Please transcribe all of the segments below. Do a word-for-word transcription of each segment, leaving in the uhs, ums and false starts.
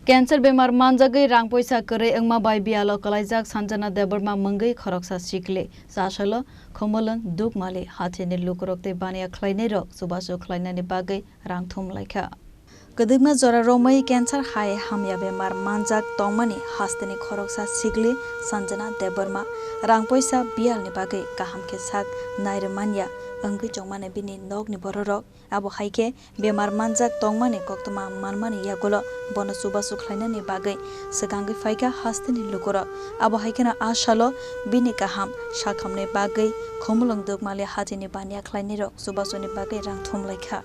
Cancer bemar manjagwi rang poisa kwrwi wngma bai biyalo kwlaijak Sanjana Debbarma mwngwi khoroksa sikli. Chasalo Khumulwng Dukmali hachini lukurok tei baniya khlainairok chubachu khlainani bagwi rang thum laikha. Kwdwkma jora romwi cancer hai hamya bemar manjak tongmani hasteni khoroksa sikli Sanjana Debbarma rang poisa biyalni bagwi kaham khe sak nairwmanya wngwi chongmani bini nokni bororok. Abo hai khe bemar manjak tongmani koktwma manmani yagulo bono chubachu khlainani bagwi swkangwi phaikha hasteni lukurok. Abo hai kheno a salo bini kaham sakhamni bagwi Khumulwng Dukmali hachini baniya khlainairok chubachuni bagwi rang thum laikha.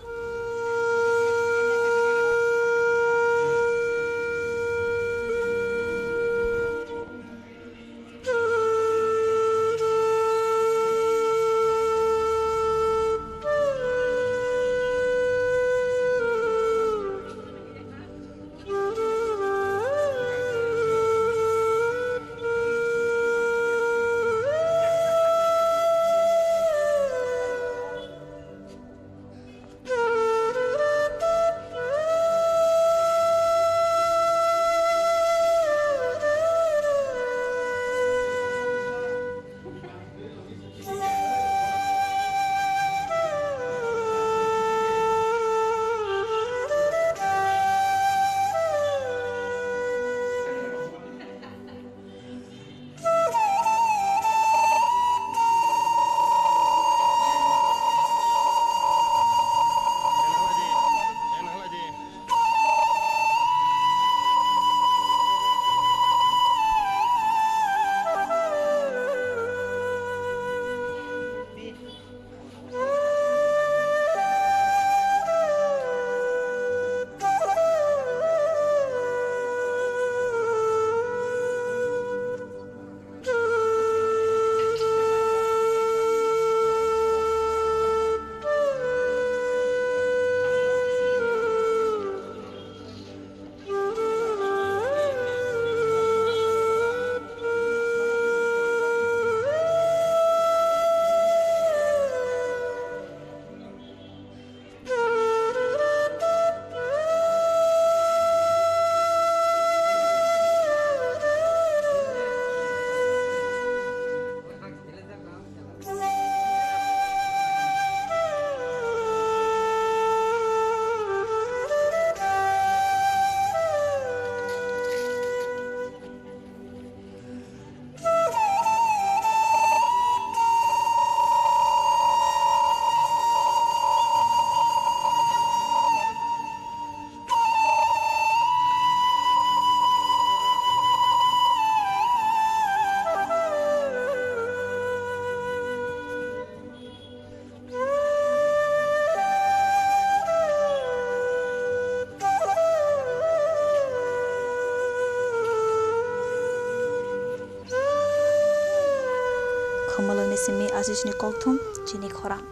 Khumulwngni simi asisni kokthum chini khorang.